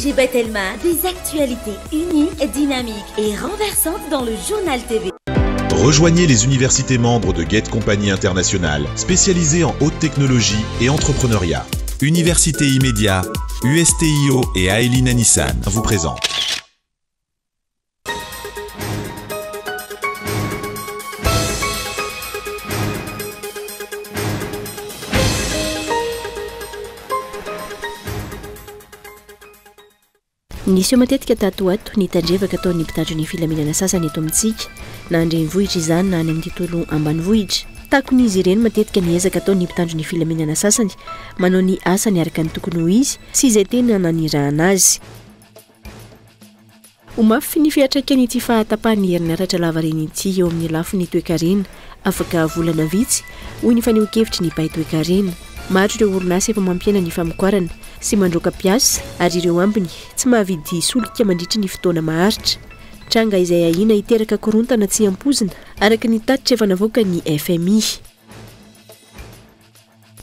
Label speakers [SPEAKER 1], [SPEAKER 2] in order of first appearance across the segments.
[SPEAKER 1] ONG Batelma, des actualités uniques, dynamiques et renversantes dans le Journal TV.
[SPEAKER 2] Rejoignez les universités membres de Gate Company International, spécialisées en haute technologie et entrepreneuriat. Université Immédiat, USTIO et Aelina Nissan vous présentent.
[SPEAKER 3] Niseho matetika tato ho ato ny tandrevaka ataon'ny mpitandro ny filaminana sasany eto amintsika, na an-drenivohitra izany na any amin'ny tontolo ambanivohitra. Takon'izy ireny matetika ny ezaka ataon'ny mpitandro ny filaminana sasany manao ny asany araka ny tokony ho izy sy izay tena nanirahana azy. Ho mafy ny fiantraikan'ity fahatapahan'ny herinaratra lavareny ity eo amin'ny lafiny toekarena afaka volana vitsy, hoy ny fanehoan-kevitry ny mpahay toekarena. Maro ireo orinasa efa mampihena ny famokarana sy mandroaka mpiasa ary ireo ambiny tsy mahavidy solika mandritry ny fotoana maharitra. Tranga izay ahiana hiteraka korontana tsy ampoizina, araka ny tatitra efa navoakan'ny FMI.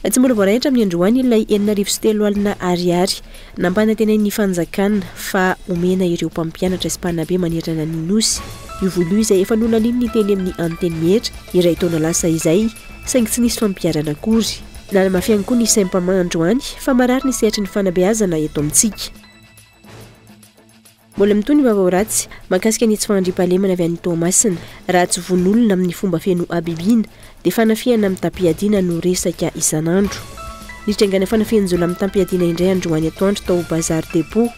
[SPEAKER 3] Tsy mbola voaray hatramin'ny androany ilay 3600 ariary nampanantenain'ny fanjakana fa homena ireo mpampianatra sy mpanabe manerana ny Nosy. Io vola io izay efa nolanian'ny teny amin'ny Antenimiera iray taona lasa izay saingy tsy nisy fampiharana akory. Nanamafy ihany koa ny Sempama androany fa marary ny sehatry ny fanabeazana eto amintsika. Mbola mitohy ny vaovao ratsy mahakasika ny tsy fahandriampahalemana avy any Toamasina. Raha tsy vono olona amin'ny fomba feno habibiana dia fanafihana mitam-piadiana no resaka isan'andro. Nitrangana fanafihan-jiolahy mitam-piadiana indray androany atoandro tao Bazary Depot.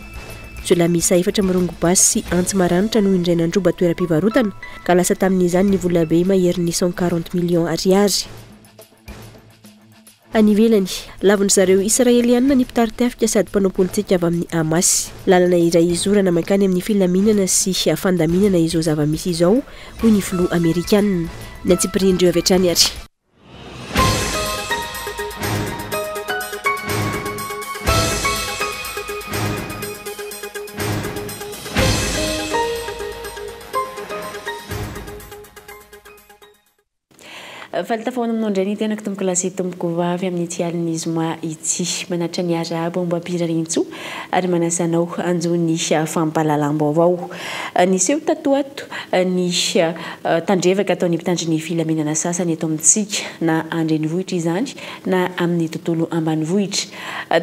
[SPEAKER 3] Jiolahy miisa efatra mirongo basy sy antsy maranitra no indray nandroba toeram-pivarotana ka lasa tamin'izany ny volabe maherin'ny 140 millions ariary. Any ivelany, lavon-dry zareo Israelianina ny mpitari-tafika sady mpanao politika avy amin'ny Hamas. Lalana iray hizorana mankany amin'ny filaminana sy fandaminana izao zava-misy izao, hoy ny filoha amerikanina. Ny antsipirian'ireo avy hatrany ary.
[SPEAKER 4] Faly tafahoana aminao indray ny tenako tompoko lahy sy tompoko vavy amin'ity alin'ny zoma ity. Manatitra ny arahaba ombam-pirariantsoa ary manasa anao hanjo ny fampahalalam-baovao. Niseho tato ho ato ny tandrevaka ataon'ny mpitandro ny filaminana sasany eto amintsika na an-drenivohitra izany na amin'ny tontolo ambanivohitra.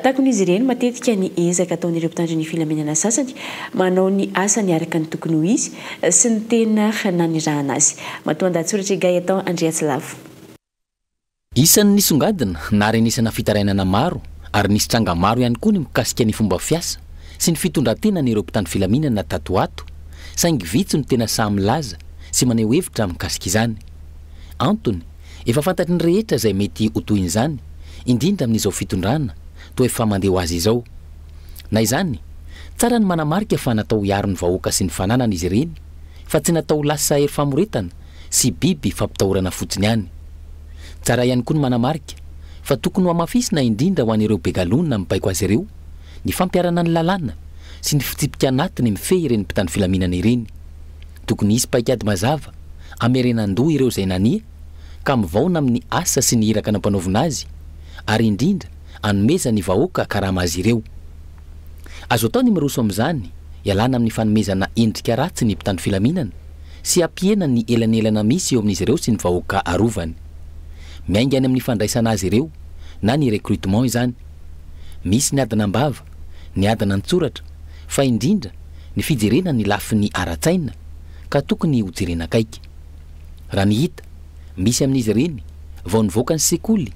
[SPEAKER 4] Takon'izy ireny matetika ny ezaka ataon'ireo mpitandro ny filaminana sasany manao ny asany araka ny tokony ho izy sy ny tena nanirahana azy. Matoandahatsoratr'i Gaëtan Andriatsilavo.
[SPEAKER 5] Isan'ny nisongadina naharenesana fitarainana maro ary nisy tranga maro ihany koa ny mikasika ny fomba fiasa sy ny fitondran-tenan'ireo mpitandro filaminana tato ho ato, saingy vitsy no tena sahy milaza sy maneho hevitra mikasika izany. Antony, efa fantatry ny rehetra izay mety ho tohin'izany, indrindra amin'izao fitondrana toa efa mandeha ho azy izao. Na izany, tsara ny manamarika fa natao hiaro ny vahoaka sy ny fananany izy ireny fa tsy natao ho lasa hery famoretana sy biby fampitahorana fotsiny ihany. Tsara ihany koa ny manamarika fa tokony hohamafisina indrindra ho an'ireo be galona mibaiko azy ireo ny fampiharana ny lalàna sy ny fitsipika anatiny mifehy ireny mpitandro filaminana ireny. Tokony hisy paikady mazava hamerenan-doha ireo izay nania ka mivaona amin'ny asa sy ny iraka nampanaovina azy ary indrindra hanomezan'ny vahoaka karama azy ireo. Azo atao ny miroso amin'izany, ialana amin'ny fanomezana endrika ratsy ny mpitandro filaminana sy hampihena ny elanelana misy eo amin'izy ireo sy ny vahoaka arovany. Miainga any amin'ny fandraisana azy ireo na ny recrutement izany. Misy ny adina am-bava, ny adina an-tsoratra, fa indrindra ny fijerena ny lafiny ara-tsaina ka tokony hojerena akaiky. Raha ny hita, misy amin'izy ireny vao nivoaka ny sekoly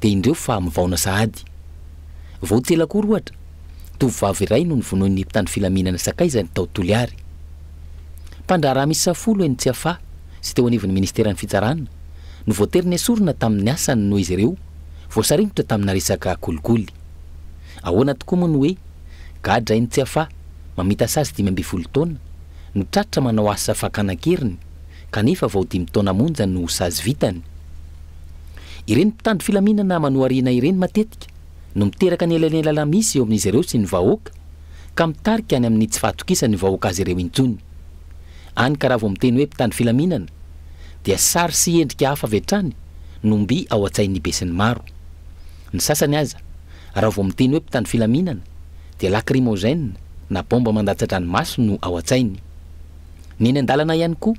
[SPEAKER 5] dia indreo fa mivaona sahady. Vao tsy ela akory ohatra, tovovavy iray no novonoin'ny mpitandro filaminana sakaizany tao Toliary. Mpandraharaha miisa folo eny Tsiafahy sy teo anivon'ny ministeran'ny fitsarana no voatery nesorina tamin'ny asany noho izy ireo voasaringotra tamina resaka kolikoly. Ahoana tokoa moa no hoe gadra eny Tsiafahy mamita sazy 15 taona no tratra manao asa fakana an-keriny kanefa vao dimy taona monja no sazy vitany? Ireny mpitandro filaminana manohariana ireny matetika no miteraka ny elanelana misy eo amin'izy ireo sy ny vahoaka ka mitarika any amin'ny tsy fahatokisan'ny vahoaka azy ireo intsony. Any ka raha vao miteny hoe mpitandro filaminana dia sary sy endrika hafa avy hatrany no mby ao an-tsain'ny besinimaro. Ny sasany aza raha vao miteny hoe mpitandro filaminana dia lacrymogène na baomba mandatsa-dranomaso no ao an-tsainy. Ny eny an-dalana ihany koa,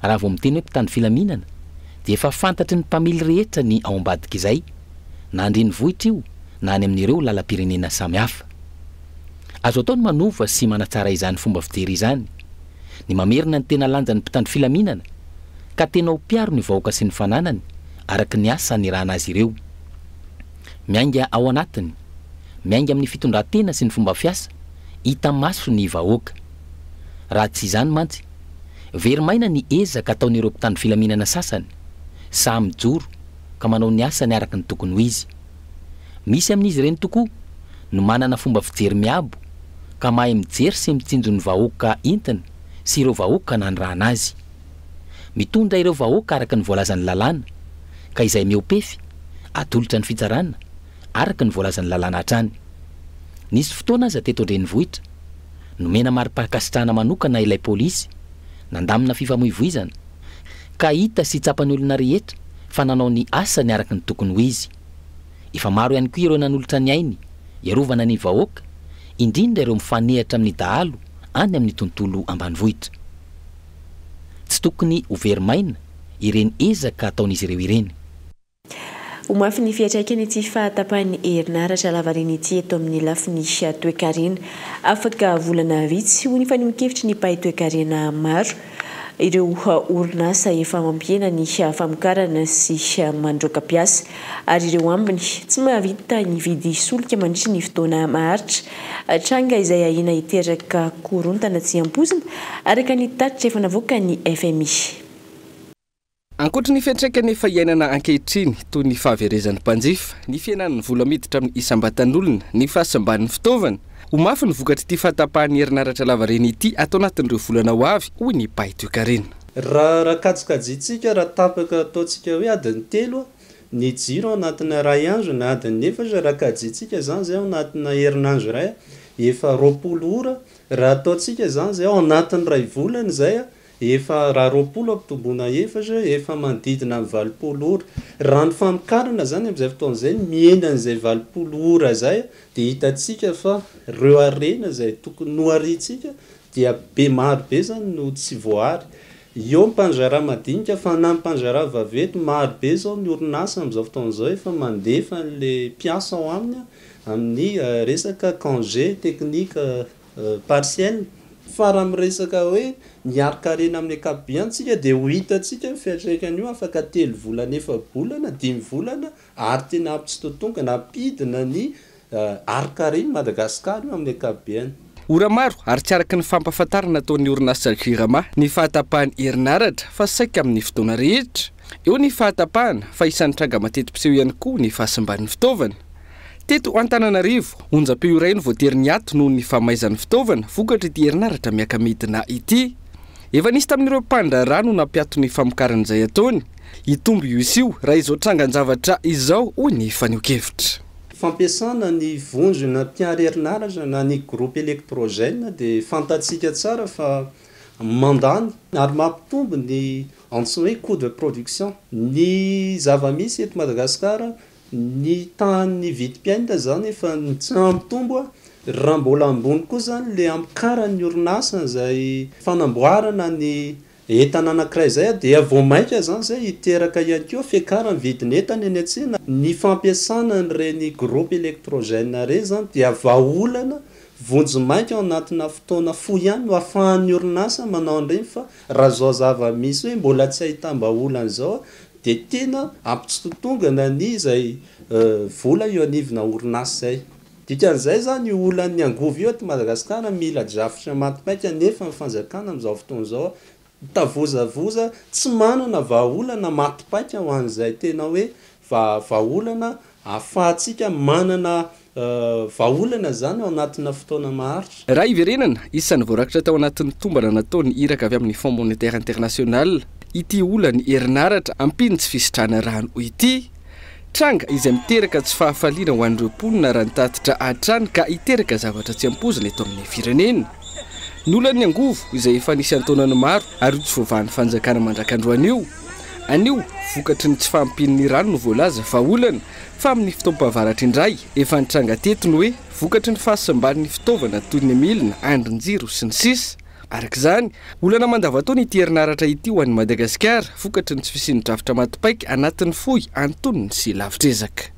[SPEAKER 5] raha vao miteny hoe mpitandro filaminana dia efa fantatry ny mpamily rehetra ny ao ambadik'izay, na an-drenivohitra io na any amin'ireo lalam-pirenena samihafa. Azo atao ny manova sy manatsara izany fomba fijery izany, ny mamerina ny tena lanjan'ny mpitandro filaminana ka tena ho mpiaro ny vahoaka sy ny fananany araka ny asa anirahana azy ireo. Miainga ao anatiny, miainga amin'ny fitondran-tena sy ny fomba fiasa hita maso ny vahoaka. Raha tsy izany mantsy, very maina ny ezaka ataon'ireo mpitandro filaminana sasany, sahy mijoro ka manao ny asany araka ny tokony ho izy. Misy amin'izy ireny tokoa no manana fomba fijery miabo ka mahay mijery sy mitsinjo ny vahoaka entiny sy ireo vahoaka nanirahana azy. Mitondra ireo vahoaka araka ny voalazan'ny lalàna, ka izay mihoa-pefy, atolotra ny fitsarana araka ny voalazan'ny lalàna hatrany. Nisy fotoana aza teto an-drenivohitra, nomena mari-pankasitrahana manokana ilay polisy nandamina fifamoivoizana, ka hita sy tsapan'ny olona rehetra fa nanao ny asany araka ny tokony ho izy. Efa maro ihany koa ireo nanolotra ny ainy hiarovana ny vahoaka, indrindra ireo mifanehatra amin'ny dahalo any amin'ny tontolo ambanivohitra. Tsy tokony ho very maina ireny ezaka ataon'izy ireo ireny.
[SPEAKER 4] Ho mafy ny fiantraikan'ity fahatapahan'ny herinaratra lavareny ity eto amin'ny lafiny toekarena. Afaka volana vitsy, hoy ny fanehoan-kevitry ny mpahay toekarena maro, ireo orinasa efa mampihena ny famokarana sy mandroaka mpiasa ary ireo ambiny tsy mahavita nividy solika mandritry ny fotoana maharitra. Tranga izay ahiana hiteraka korontana tsy ampoizina, araka ny tatitra efa navoakan'ny FMI.
[SPEAKER 6] Ankoatry ny fiantraikany efa iainana ankehitriny toy ny fahaverezan'ny mpanjifa, ny fihenan'ny vola miditra amin'ny isam-batan'olona, ny fahasimban'ny fitaovana. Ho mafy ny vokatr'ity fahatapahan'ny herinaratra lavareny ity ato anatin'ireo volana ho avy, hoy ny mpahay toekarena.
[SPEAKER 7] Raha kajikajintsika, raha tapaka ataontsika hoe adiny 3 ny jiro ao anatina 1 andro na adiny 4, raha kajintsika izany izay ao anatina herinandro iray efa 20 ora, raha ataontsika izany izay ao anatin'ny 1 volana izay efa raha 20 ampitomboina 4 efa manodidina ny 80 ora. Raha ny famokarana izany amin'izay fotoana izay mihena an'izay 80 ora izay dia hitantsika fa ireo harena izay tokony noharintsika dia be maro be izany no tsy voahary. Eo mpandraharaha madinika fa na mpandraharaha vaventy maro be izao ny orinasa amin'izao fotoana izao efa mandefa an'ilay mpiasa ao aminy amin'ny resaka congé technique partiel. Fa raha miresaka hoe ny harin-karena amin'ny ankapobeny tsika dia ho hitantsika ny fiantraikan'io afaka 3 volana, 4 volana, 5 volana ary tena hampitsitotonga na hampidina ny harin-karena Madagasikara io amin'ny ankapobeny.
[SPEAKER 6] Ora maro ary tsy araka ny fampahafantarana ataon'ny orinasa Jirama ny fahatapahan'ny herinaratra fa saika amin'ny fotoana rehetra. Eo ny fahatapahana fa isan'ny tranga mateti-piseho ihany koa ny fahasimban'ny fitaovana. Teto Antananarivo, onjam-peo iray no voatery niato noho ny famaizan'ny fitaovana vokatra ity herinaratra miaka-midina ity. Efa nisy tamin'ireo mpandraharaha no nampiato ny famokarana izay ataony. Hitombo io isio raha izao trangan-javatra izao, hoy ny fanehoan-kevitra.
[SPEAKER 7] Fampiasana ny vondrona mpiary herinaratra na ny groupe électrogène dia fantatsika tsara fa mandany ary mampitombo ny antsoina hoe coût de production. Ny zava-misy eto Madagasikara, ny tahan'ny vidim-piainana izany efa tsy mitombo, raha mbola ambony koa izany ilay amokaran'ny orinasa izay fanamboarana ny entana anankiray izay dia vao mainka izany izay hiteraka ihany koa fiakaran'ny vidin'entana eny an-tsena. Ny fampiasana an'ireny groupe électrogène ireny izany dia vahaolana vonjimaika ao anatina fotoana fohy ihany no ahafahan'ny orinasa manao an'ireny, fa raha izao zava-misy hoe mbola tsy ahitam-bahaolana izao dia tena hampitsitotongana ny izay vola eo anivona orinasa izay. Dikan'izay izany io olan'ny angovo io eto Madagasikara mila drafitra matimaika, nefa ny fanjakana amin'izao fotoana izao mitavozavoza tsy manana vahaolana matipaika ho an'izay tena hoe vahaolana ahafahantsika manana vahaolana izany ao anatina fotoana maharitra.
[SPEAKER 6] Raha iverenana, isan'ny voarakitra tao anatin'ny tombana nataon'ny iraka avy amin'ny Fonds monétaire international ity olan'ny herinaratra ampian'ny tsy fisitrahana rano ity. Tranga izay miteraka tsy fahafaliana ho an'ireo mponina raha nitatitra hatrany ka hiteraka zavatra tsy ampoizina eto amin'ny firenena. Ny olan'ny angovo izay efa nisy an-taonany maro ary io tsy voavahan'ny fanjakana mandrak'androany io. Anio, vokatry ny tsy fahampian'ny rano no voalaza fa olana, fa amin'ny fotoam-pahavaratra indray, efa nitranga teto ny hoe vokatry ny fahasimban'ny fitaovana toy ny milina, andrin-jiro, sy ny sisa Araka izany, olana mandavantaona ity herinaratra ity ho an'i Madagasikara, vokatry ny tsy fisian'ny drafitra maty paika anatin'ny fohy, antonony sy lavitr'ezaka.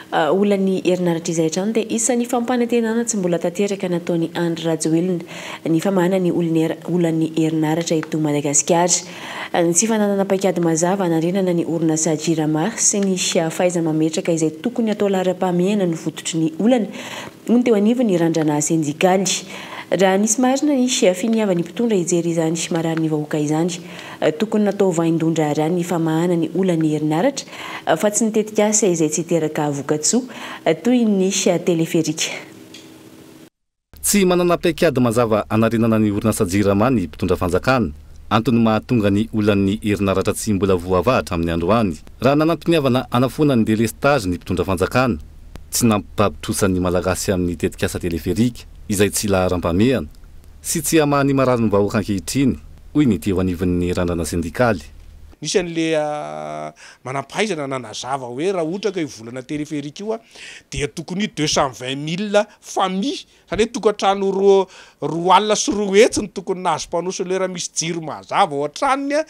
[SPEAKER 4] Olan'ny herinaratra izay hatrany dia isan'ny fampanantenana tsy mbola tanteraka nataon'i Andry Rajoelina ny famahana ny olan'ny herinaratra eto Madagasikara. Ny tsy fananana paikady mazava hanarenana ny orinasa Jirama sy ny fahaiza-mametraka izay tokony hatao laharam-pahamehana no fototry ny olana, hoy ny teo anivon'ny randrana sendikaly. Raha nisy marina ny finiavan'ny mpitondra hijery izany marary ny vahoaka izany, Tokony natao vaindohan-draharaha ny famahana ny olan'ny herinaratra fa tsy ny tetikasa izay tsy hiteraka vokatsoa toy ny teleferika.
[SPEAKER 8] Tsy manana paikady mazava hanarenana ny orinasa Jirama ny mpitondra fanjakana. Antony mahatonga ny olan'ny herinaratra tsy mbola voavaha hatramin'ny androany. Raha nanam-piniavana hanafoana ny delestazy ny mpitondra fanjakana, tsy nampibaby trosa ny Malagasy amin'ny tetikasa teleferika izay tsy laharam-pahamehana sy tsy hamaha ny mararin'ny vahoaka ankehitriny. hoy ny teo anivon'ny randrana sendikaly.
[SPEAKER 9] Nisy an'le manampahaizana nanazava hoe raha ohatra ka io volana téléphérique io dia tokony 220 000 famille, zany hoe tokantrano 202 no tokony nahazo panneau solaire misy jiro mazava ao an-tranony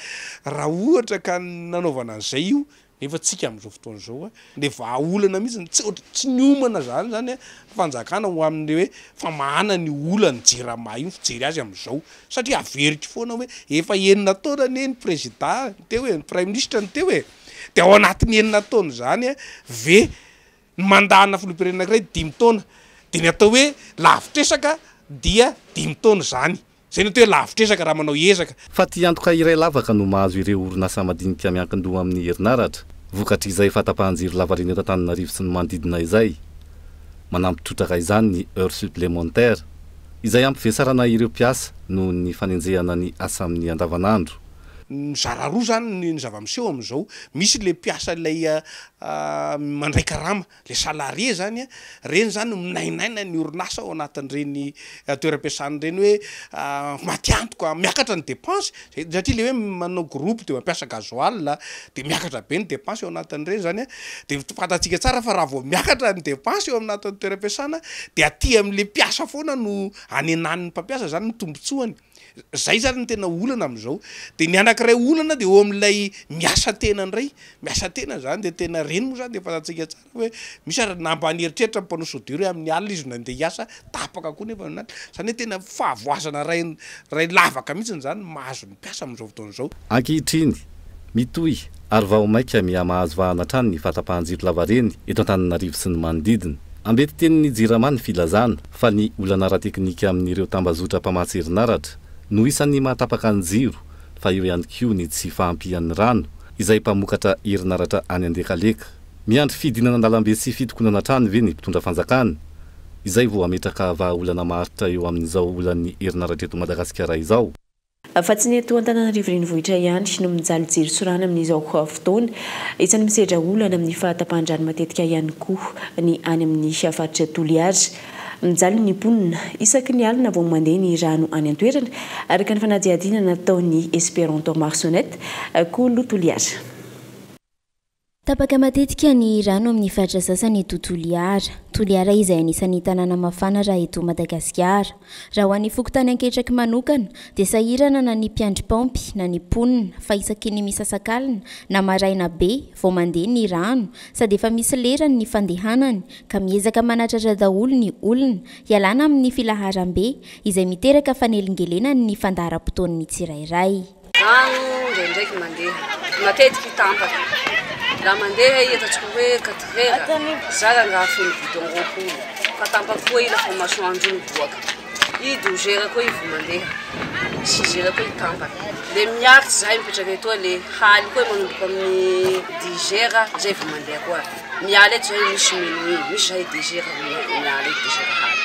[SPEAKER 9] raha ohatra ka nanaovana an'izay io. Nefa tsika amin'izao fotoana izao le vahaolana mihitsy tsy ohatry tsy niomana zany zany fanjakana ho amin'ny hoe famahana ny olan'ny jirama io ny fijery azy amin'izao satria averiko foana hoe efa enina taona anie ny prezida ny teo e, ny praiminisitra ny teo e, de ao anatin'ny enina taona izany ve ny mandat-na filoham-pirenena anankiray dimy taona de ny atao hoe lavitresaka dia dimy taona izany. Izay no atao hoe lavitr'ezaka raha manao ezaka.
[SPEAKER 8] Fatiantoka iray lavaka no mahazo ireo orinasa madinika miankin-doha amin'ny herinaratra, vokatr'izay fahatapahan-jiro lavareny eto Antananarivo sy ny manodidina izay. Manampy trotraka izany ny heures supplémentaires, izay ampivesarana ireo mpiasa noho ny fanenjehana ny asa amin'ny andavanandro.
[SPEAKER 9] Mizara roa izany ny zava-miseho amin'izao. Misy ilay mpiasa ilay mandray karama. Le salarié zany a, reny zany minainaina ny orinasa ao anatin'ireny toeram-piasana ireny hoe maty antoka, miakatra ny dépense satria le hoe manao groupe de mampiasa gasoil de miakatra be ny dépense ao anatin'ireny zany a, de fantatsika tsara fa raha vao miakatra ny dépense eo anatin'ny toeram-piasana de aty am'le mpiasa foana no anenan'ny mpampiasa zany ny tombotsoany. Zay zany ny tena olana amizao. De ny anakiray olana de eo amilay miasa tena ndray, miasa tena zany de tena reny moa zany de fantatsika tsara hoe misy ary na mba nieritreritra ny mpanao soudure hoe amin'ny alina izy no andeha hiasa, tapaka koa nefa ny zany hoe tena fahavoazana ray ray lavaka mihitsiny zany ny mahazo ny mpiasa amizao fotoana izao.
[SPEAKER 8] Ankehitriny, mitohy ary vao mainka miha-mahazo vahana hatrany ny fahatapahan-jiro lavareny eto Antananarivo sy ny manodidina. Ambetitenin'ny Jirama ny filazana fa ny olana ara-teknika amin'ireo tambazotra mpamatsy herinaratra no isan'ny mahatapaka ny jiro fa eo ihany koa ny tsy fahampian'ny rano izay mpamokatra herinaratra any Andekaleka. Miandry fidinana an-dalambe sy fitokonana hatrany ve ny mpitondra fanjakana izay vao hametraka vahaolana maharitra eo amin'izao olan'ny herinaratra eto Madagasikara izao?
[SPEAKER 4] Fa tsy ny eto Antananarivo renivohitra ihany no mijaly jiro sy rano amin'izao fotoana. Isan'ny misedra olana amin'ny fahatapahan-drano matetika ihany koa ny any amin'ny faritra Toliara. Mijaly ny mponina isaky ny alina vao mandeha ny rano any an-toerana, araka ny fanadihadiana nataon'i Esperanto Marsonette, Kolo Toliara.
[SPEAKER 1] Tapaka matetika ny rano amin'ny faritra sasany eto Toliara. Toliara izay anisan'ny tanàna mafana raha eto Madagasikara. Raha ho an'ny fokontany Anketraky manokana dia sahirana na ny mpiandry paompy na ny mponina fa isaky ny misasakalina na maraina be vao mandeha ny rano sady efa misy lerany ny fandehanany ka miezaka manatratra daholo ny olona hialana amin'ny filaharam-be izay miteraka fanelingelenany ny fandaharam-potoan'ny tsirairay.
[SPEAKER 10] Rano indraindraiky mandeha, matetiky tampaka. Raha mandeha i ataontsika hoe quatre heures, za rangaha feno bidon 20, fa tampaka koa i lafa masoandro io miboaka. I douze heures koa i vao mandeha, six heures koa i tampaka. Le miaritsy zahay mipetraka etoa le haly koa manomboka amin'ny dix heures zay vao mandeha koa. Miala eto zahay misy minuit, misy zahay dix heures miala eto dix heures haly.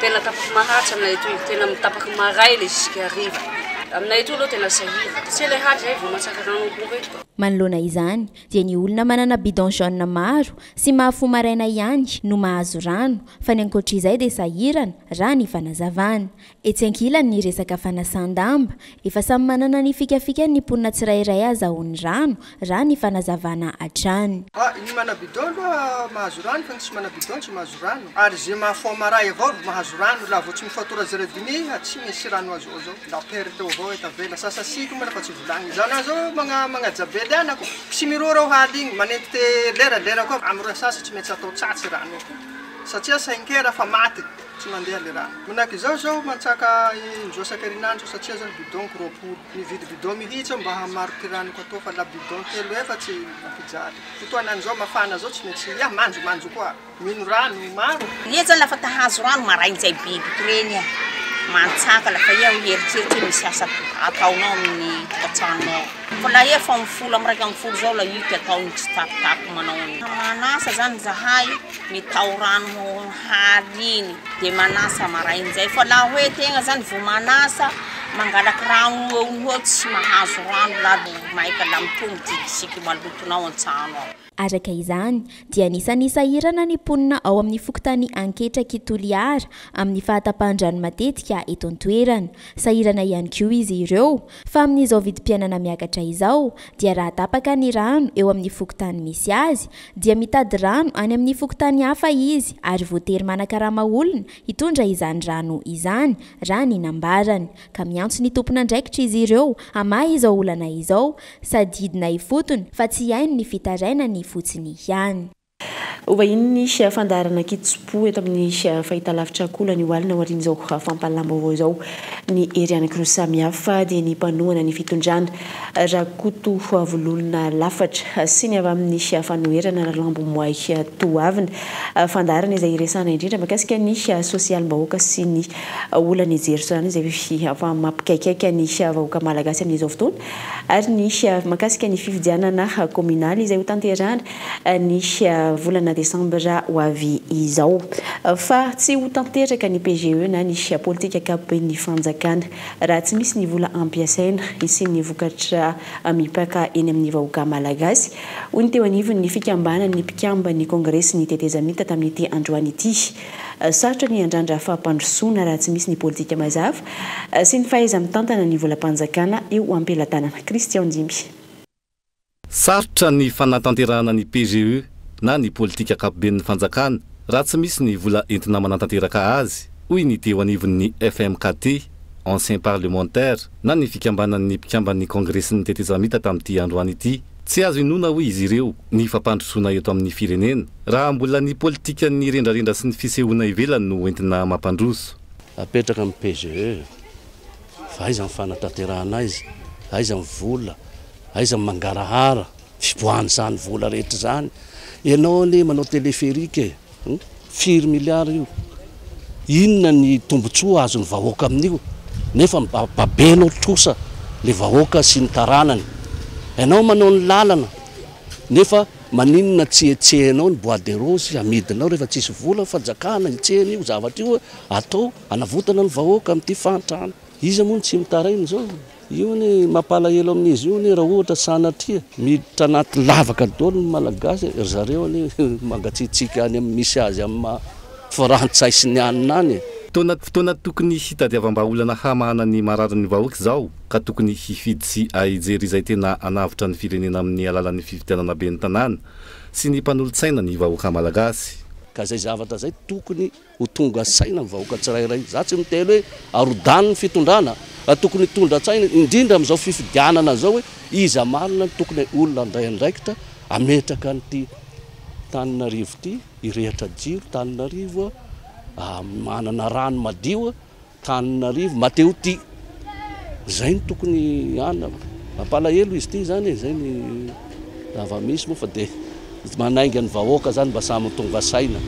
[SPEAKER 10] Tena tapaky maharitsy aminay etoy, tena mitapaky maray le jusqu'à hariva. Aminay eto aloha tena sahirana. Tsy ilay haly zahay vao mantsaka rano amponga eto.
[SPEAKER 1] Manoloana izany dia ny olona manana bidon jaune maro sy mahafoha maraina ihany no mahazo rano fa ny ankoatr'izay dia sahirana raha ny fanazavana. Etsy ankilany ny resaka fanasan-damba, efa samy manana ny fikafikany ny mponina tsirairay azahoany rano raha ny fanazavana hatrany.
[SPEAKER 11] Fa ny mana bidon aloha mahazo rano fa ny tsy mana bidon tsy mahazo rano ary ze mahafoha maray avao ro mahazo rano la vao tsy mifoha trois heures demi tsy misy rano azo ao zao la perte eo avao e tavela sasa siky moa la fa tsy volagny za na zao magna magnajabely anako tsy miroro aho haly igny manenty te lera lera koa amy roe sasa tsy maintsy atao tsatsy rano satria cinq heures fa maty tsy mandeha le rano manahaky zao zao mantsaka indroa isan-kerinandro satria zao bidon-ko 20 mividy bidon mihitsy aho mba hamaro ty ranoko atao fa la bidon telo efatsy mampijaly fotoanan'izao mafana zao tsy maintsy ia manjomanjo koa mino rano maro.
[SPEAKER 12] Ia zany lafa tahazo rano marainjay bibiky reny e mantsaka lafa ia hieritseritsy hoe misy asa ataonao amin'ny tokantranonao fa la ia fa 10 amy 11 zao la io ty ataony tsy takotako manao an'io. Manasa zany zahay mitao rano haly iny de manasa marainjay fa la hoe tegna zany vo manasa mangalaky rano eo noho eo tsy mahazo rano la maika la mitombo ty malotonao an-trano ao.
[SPEAKER 1] Araka izany dia anisan'ny sahirana ny mponina ao amin'ny fokontany Anketraky Toliara amin'ny fahatapahan-drano matetika eto an-toerana. Sahirana ihany koa izy ireo fa amin'izao vidim-piainana miakatra izao dia raha tapaka ny rano eo amin'ny fokontany misy azy dia mitady rano any amin'ny fokontany hafa izy ary voatery manakarama olona hitondra izany rano izany raha ny nambarany. Ka miantso ny tompon'andraikitra izy ireo hamaha izao olana izao sady hidina ifotony fa tsy haino ny fitarainany fotsiny ihany.
[SPEAKER 4] Hovahinin'ny fandaharana kitsim-po eto amin'ny fahitalavitra Kolo anio alina aorian'izao fampahalalam-baovao izao ny hery anankiroa samihafa dia ny mpanohana ny fitondrana Rakoto Vololona Lafatra sy ny avy amin'ny fanoherana Ralambo Moay Toavina. Fandaharana izay iresahana indrindra mahakasika ny sosialim-bahoaka sy ny olan'ny jiro izay efa mampikaikaika ny vahoaka malagasy amin'izao fotoana ary ny mahakasika ny fifidianana kominaly izay ho tanterahana ny volana desambra ho avy izao. Fa tsy ho tanteraka ny PGE na ny politika ankapoben'ny fanjakana raha tsy misy ny vola ampiasaina hisian'ny vokatra mipaka eny amin'ny vahoaka malagasy hoy ny teo anivon'ny fikambanan'ny mpikamban'ny kongresy ny tetezamita tamin'ity androany ity. Sarotra ny andrandra fampandrosoana raha tsy misy ny politika mazava sy ny fahaiza-mitantana ny volam-panjakana eo am-pelatanana. Christian Dimby.
[SPEAKER 8] Sarotra ny fanatanterahana ny PGE na ny politika ankapoben'ny fanjakana raha tsy misy ny vola entina manatanteraka azy hoy ny teo anivon'ny FMKT ancien parlementaire na ny fikambanan'ny mpikamban'ny kongresin'ny tetezamita tamin'ity androany ity. Tsy azo inoana hoy izy ireo ny fampandrosoana eto amin'ny firenena raha mbola ny politikan'ny rendrarendra sy ny fisehoana ivelany no entina mampandroso.
[SPEAKER 13] Apetraka amin'ny PGE fa aiza ny fanatanterahana azy, aiza ny vola, aiza ny mangarahara fiboahan'izany vola rehetra izany. Ianao anie manao téléphérique e, firy miliara io, inona ny tombotsoa azon'ny vahoaka amin'io nefa babenao trosa le vahoaka sy ny taranany. Ianao manao ny lalana nefa maninona tsy hetsehanao ny bois de rose amidinao rehefa tsisy vola fanjakana hetsehana io zavatra io atao hanavotana ny vahoaka amin'ity fahantrana. Iza moa no tsy mitaraina izao? Io ny mampalahelo amin'izy io ny raha ohatra sanatria miditra anaty lavaka daholo ny malagasy ry zareo anie mangatsiatsiaka any amin'ny misy azy amin'ny maha frantsay sy ny anina any.
[SPEAKER 8] Fotoana tokony hitadiavam-bahaolana hamahana ny mararin'ny vahoaka izao ka tokony hifidy sy hijery izay tena hanavotra ny firenena amin'ny alalan'ny fifidianana ben'ny tanàna sy ny mpanolotsaina ny vahoaka malagasy.
[SPEAKER 13] Ka izay zavatra izay tokony ho tonga saina ny vahoaka tsirairay. Za tsy miteny hoe arodany ny fitondrana, fa tokony hitondra tsaina indrindra amin'izao fifidianana izao hoe iza marina no tokony olona handray andraikitra hametraka an'ity Tananarivo ity, hirehitra jiro Tananarivo, manana rano madio Tananarivo, Mateo ty. Izay no tokony hanana. Mampalahelo izy ity zany e, izay ny zava-misy moa fa dia manainga ny vahoaka zany mba samy ho tonga saina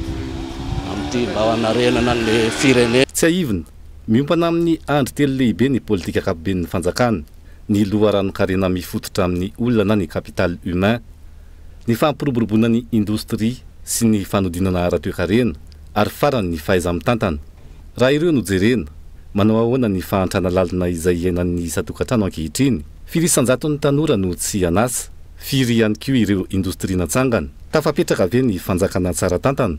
[SPEAKER 13] amin'ity mba hanarenana ny firenena.
[SPEAKER 8] Tsiahivina, miompana amin'ny andry telo lehibe ny politika ankapoben'ny fanjakana, ny loharanon-karena mifototra amin'ny olona na ny capital humain, ny fampiroboroboana ny indostria sy ny fanodinana ara-toekarena ary farany ny fahaiza-mitantana. Raha ireo no jerena, Manao ahoana ny fahantrana lalina izay iainan'ny isan-tokantrano ankehitriny? Firy isan-jaton'ny tanora no tsy an'asa? Firy ihany koa ireo indostria natsangana? Tafapetraka ve ny fanjakana tsara tantana?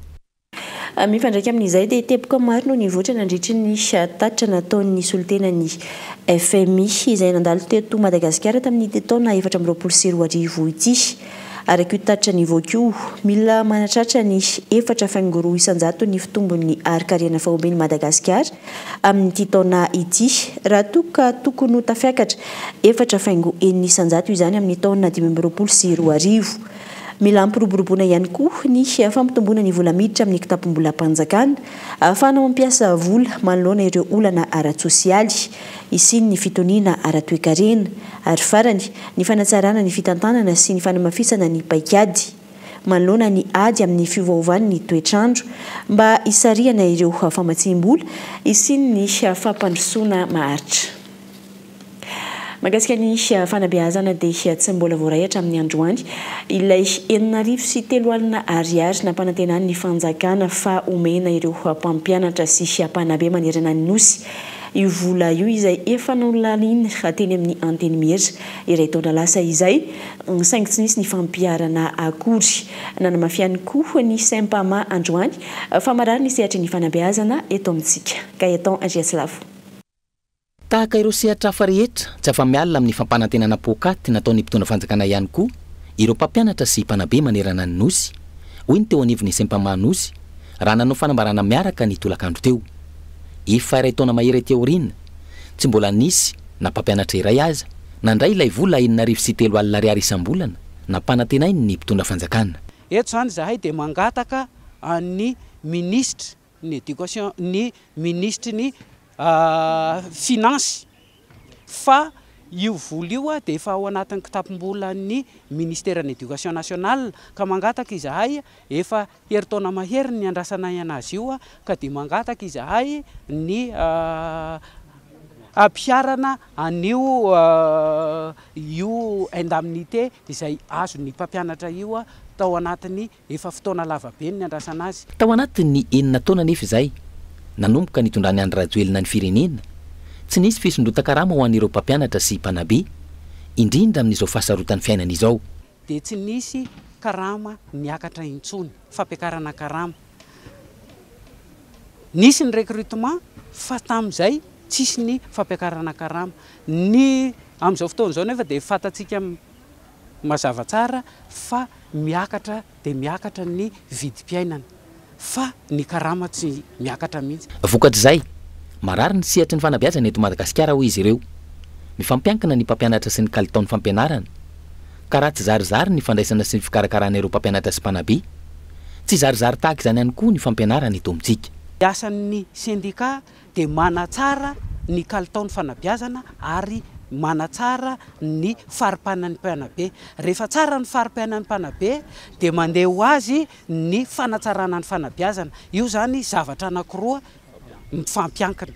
[SPEAKER 4] Mifandraika amin'izay dia teboka maro no nivoitra nandritry ny tatitra nataon'ny solontenan'ny FMI izay nandalo teto Madagasikara tamin'ity taona 2024 ity. Araka io tatitra nivoaka io, mila manatratra ny 4,2 isan-jato ny fitombon'ny harin-karena faoben'i Madagasikara amin'ity taona ity, raha toa ka tokony ho tafiakatra 4,6 isan-jato izany amin'ny taona 2025. Mila ampiroboroboana ihany koa ny fampitomboana ny vola miditra amin'ny kitapom-bolam-panjakana ahafahana mampiasa vola manoloana ireo olana ara-tsosialy, hisian'ny fitoniana ara-toekarena, ary farany, ny fanatsarana ny fitantanana sy ny fanamafisana ny paikady manoloana ny ady amin'ny fiovaovan'ny toetr'andro mba hisarihana ireo famatsiam-bola hisian'ny fampandrosoana maharitra. Mahakasika ny fanabeazana dia tsy mbola voaray hatramin'ny androany ilay 360 ariary nampanantenan'ny fanjakana fa omena ireo mpampianatra sy mpanabe manerana ny Nosy. Io vola io izay efa nolaniana teny amin'ny Antenimiera iray taona lasa izay, saingy tsy nisy ny fampiharana akory. Nanamafy ihany koa ny Sempama androany fa marary ny sehatry ny fanabeazana eto amintsika. Gaëtan Andriatsilavo.
[SPEAKER 5] Tahaka ireo sehatra hafa rehetra, tsy afa-miala amin'ny fampanantenana poakaty nataon'ny mpitondra fanjakana ihany koa ireo mpampianatra sy mpanabe manerana ny Nosy, hoy ny teo anivon'ny Sempama Nosy, raha nanao fanambarana miaraka ny tolakandro teo. Efa iray taona mahery aty aoriana, tsy mbola nisy na mpampianatra iray aza nandray ilay vola 360 ariary isam-bolana nampanantenain'ny mpitondra fanjakana.
[SPEAKER 14] Eto izany izahay dia mangataka an'ny minisitry ny Education, ny minisitry ny Finance fa io vola io dia efa ao anatin'ny kitapom-bolan'ny ministeran'ny Education nationale ka mangataka izahay, efa herintaona mahery ny niandrasanay anazy io ka dia mangataka izahay ny hampiharana an'io io indemnité izay azon'ny mpampianatra io tao anatin'ny Efa fotoana lava be ny niandrasana azy.
[SPEAKER 5] Tao anatin'ny enina taona anefa izay, nanomboka nitondran'i Andry Rajoelina ny firenena, tsy nisy fisondrotan-karama ho an'ireo mpampianatra sy mpanabe, indrindra amin'izao fahasarotan'ny fiainana izao.
[SPEAKER 14] Dia tsy nisy karama niakatra intsony, fampiakarana karama. Nisy ny recrutement fa tamin'izay tsisy ny fampiakarana karama. Ny amin'izao fotoana izao nefa dia fantatsika Mazava tsara fa miakatra dia miakatra ny vidim-piainana fa ny karama tsy miakatra mihitsy.
[SPEAKER 5] Vokatr'izay, marary ny sehatry ny fanabeazana eto Madagasikara hoy izy ireo. Mifampiankina ny mpampianatra sy ny kalitaon'ny fampianarana, ka raha tsy zarizary ny fandraisana sy ny fikarakarana ireo mpampianatra sy mpanabe, tsy zarizary tahaka izany ihany koa ny fampianarana eto amintsika.
[SPEAKER 14] Ny asan'ny sendika dia manatsara ny kalitaon'ny fanabeazana ary manatsara ny fari-painan'ny mpanabe. Rehefa tsara ny fari-painan'ny mpanabe dia mandeha ho azy ny fanatsarana ny fanabeazana. Io izany zavatra anankiroa mifampiankina.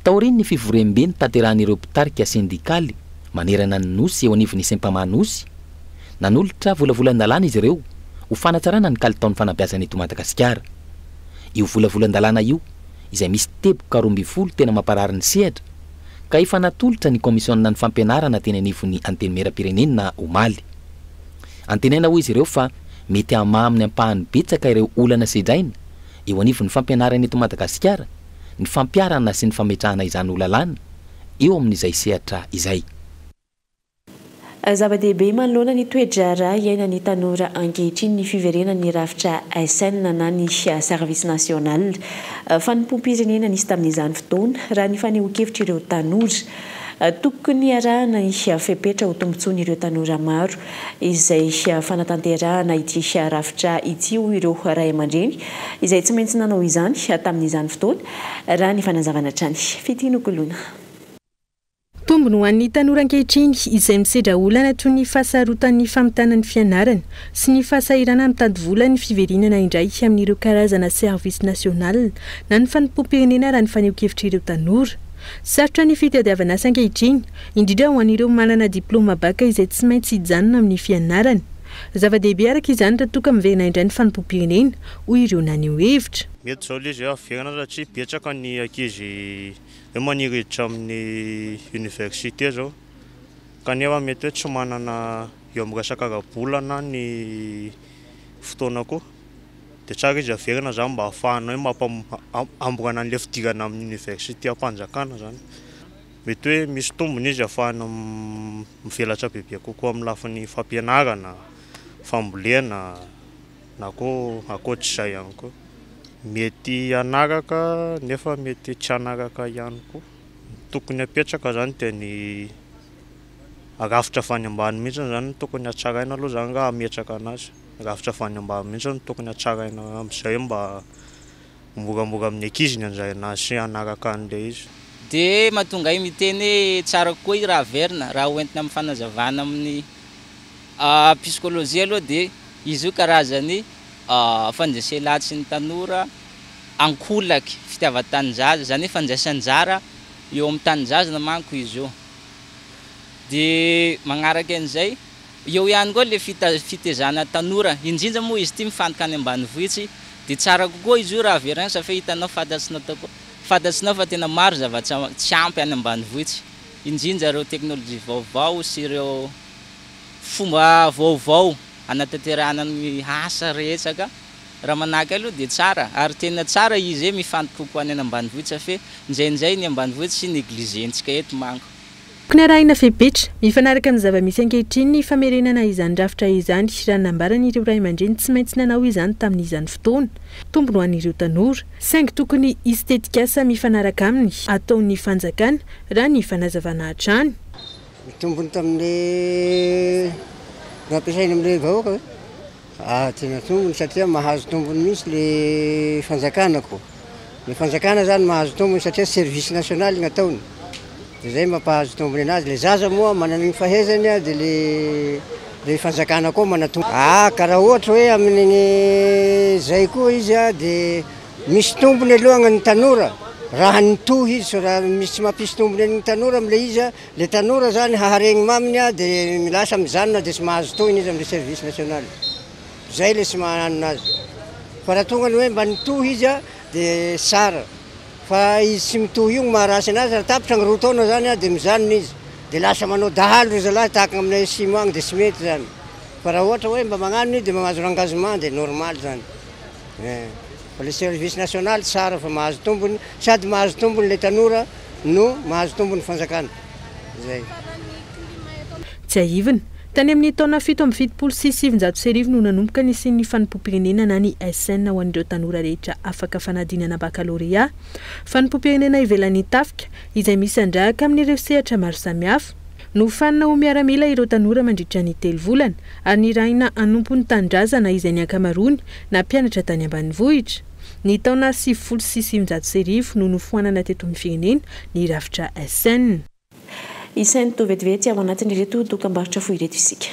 [SPEAKER 5] Taorian'ny fivoriambe notanterahan'ireo mpitarika sendikaly manerana ny Nosy eo anivon'ny Sempama Nosy, nanolotra volavolan-dalàna izy ireo ho fanatsarana ny kalitaon'ny fanabeazana eto Madagasikara. Io volavolan-dalàna io izay misy teboka 12 tena mamparary ny sehatra ka efa natolotra ny kaomisionina ny fampianarana teny anivon'ny Antenimierampirenena omaly. Antenaina hoy izy ireo fa mety hamaha amin'ny ampahany betsaka ireo olana sedraina eo anivon'ny fampianarana eto Madagasikara ny fampiharana sy ny fametrahana izany ho lalàna eo amin'izay sehatra izay.
[SPEAKER 4] Zava-dehibe manoloana ny toe-draharaha iainan'ny tanora ankehitriny ny fiverenan'ny rafitra SN na ny Service National. Fanompoam-pirenena nisy tamin'izany fotoana, raha ny fanehoan-kevitr'ireo tanora. Tokony arahana ny fepetra ho tombontsoan'ireo tanora maro izay fanatanterahana ity rafitra ity hoy ireo ray aman-dreny izay tsy maintsy nanao izany tamin'izany fotoana, raha ny fanazavana hatrany. Fitia Nokoloina.
[SPEAKER 15] Tombony ho an'ny tanora ankehitriny izay misedra olana toy ny fahasarotan'ny famitana ny fianarana sy ny fahasahiranana mitady vola ny fiverenana indray amin'ireo karazana service national na ny fanompoam-pirenena raha ny fanehoan-kevitr'ireo tanora. Sarotra ny fitadiavana asa ankehitriny, indrindra ho an'ireo manana diplaoma bacc izay tsy maintsy hijanona amin'ny fianarana. Zava-dehibe araka izany raha toa ka miverina indray ny fanompoam-pirenena, hoy ireo naneho hevitra.
[SPEAKER 16] Mety izao ilay izy hoe averina satria betsaka ny ankizy hoe maniry hiditra amin'ny université izao kanefa mety hoe tsy manana eo amin'ny resaka ara-bola na ny fotoana koa dia tsara izy averina izany mba hahafahana hoe mampa-hamorana an'ilay fidirana amin'ny université am-panjakana izany. Mety hoe misy tombony izy ahafahana mivelatra bebe kokoa amin'ny lafiny fampianarana, fambolena na koa ankoatr'izay ihany koa. Mety hanaraka nefa mety tsy hanaraka ihany koa. Ny tokony hapetraka izany dia ny rafitra avy any ambany mihitsy izany no tokony hatsaraina aloha izany raha hametraka anazy. Rafitra avy any ambany mihitsy no tokony hatsaraina amin'izay mba Ho moramora amin'ny ankizy ny handray anazy sy hanaraka an'ilay izy.
[SPEAKER 17] Dia mahatonga ahy miteny hoe tsara kokoa i raha averina, raha hoentina amin'ny fanazavana amin'ny psikolojia aloha dia izy io karazan'ny fandresen-lahatry ny tanora ankolaky fitiavan-tanindrazana, izany hoe fandraisan-jara eo amin'ny tanindrazana manko izy io. Dia magnaraka an'izay, Eo ihany koa le fitezana tanora, indrindra moa izy ity mifantoka any ambanivohitsy dia tsara kokoa izy io raha averina sa fe hitanao fantatsinao tokoa fantatsinao fa tena maro zavatra tsy ampy any ambanivohitsy indrindra ireo teknolojia vaovao sy ireo fomba vaovao hanatanterahana ny asa rehetra ka raha manahaka ahy aloha dia tsara ary tena tsara izy hoe mifantoka kokoa any ambanivohitra fe indraindray ny ambanivohitsy negligentsika eto manko.
[SPEAKER 15] Tokony harahina fepetra, mifanaraka amin'ny zava-misy ankehitriny ny famerenana izany rafitra izany, raha ny nambaran'ireo ray aman-dreny tsy maintsy nanao izany tamin'izany fotoana. Tombony ho an'ireo tanora. Saingy tokony hisy tetikasa mifanaraka aminy ataon'ny fanjakana, raha ny fanazavana hatrany.
[SPEAKER 18] Ny tombony tamin'ilay nampiasaina amin'ilay vahoaka ve? Ah, tena tombony satria mahazo tombony mihitsy le fanjakana ko. Le fanjakana zany mahazo tombony satria service national ny ataony. De zay mampahazo tombony anazy. Le zaza moa manana ny fahezany de le le fanjakana koa manatombo. Ah, ka raha ohatra hoe amin'igny zay koa izy ah, de misy tombony aloha ny tanora raha nitohy izy, so raha misy tsy mampisy tombony an'ny tanora am'le izy ah, Le tanora zany haharegny maminy a de lasa mijanona de tsy mahazo tohiny izy amle service national. Zay le tsy mahananona azy. Fa raha tonga ny hoe mba nitohy izy a de tsara. Fa izy tsy mitohy io no maharatsy anazy, raha tapitra ny roa taona zany a de mijanona izy. De lasa manao dahalo ry zalahy tahaka aminay atsimo agny de tsy mety zany. Fa raha ohatra hoe mba magnano izy de mahazo engagement de normal zany. Eh. Fa le service national tsara fa mahazo tombony, sady mahazo tombony le tanora no mahazo tombony fanjakana. Zay.
[SPEAKER 15] Tsiahivina, tany amin'ny taona 1977 no nanomboka nisian'ny fanompoam-pirenena na ny SN ho an'ireo tanora rehetra afaka fanadinana bakalorea. Fanompoam-pirenena ivelan'ny tafika, izay misandrahaka amin'ireo sehatra maro samihafa. Nofanina ho miaramila ireo tanora mandritra ny telo volana ary nirahina hanompo ny tanindrazana izay ny ankamaroany nampianatra tany ambanivohitra. Ny taona 1990 no nofoanana teto amin'ny firenena ny rafitra SN.
[SPEAKER 4] Hisaino vetivety ao anatin'ireto dokambarotra fohy ireto isika.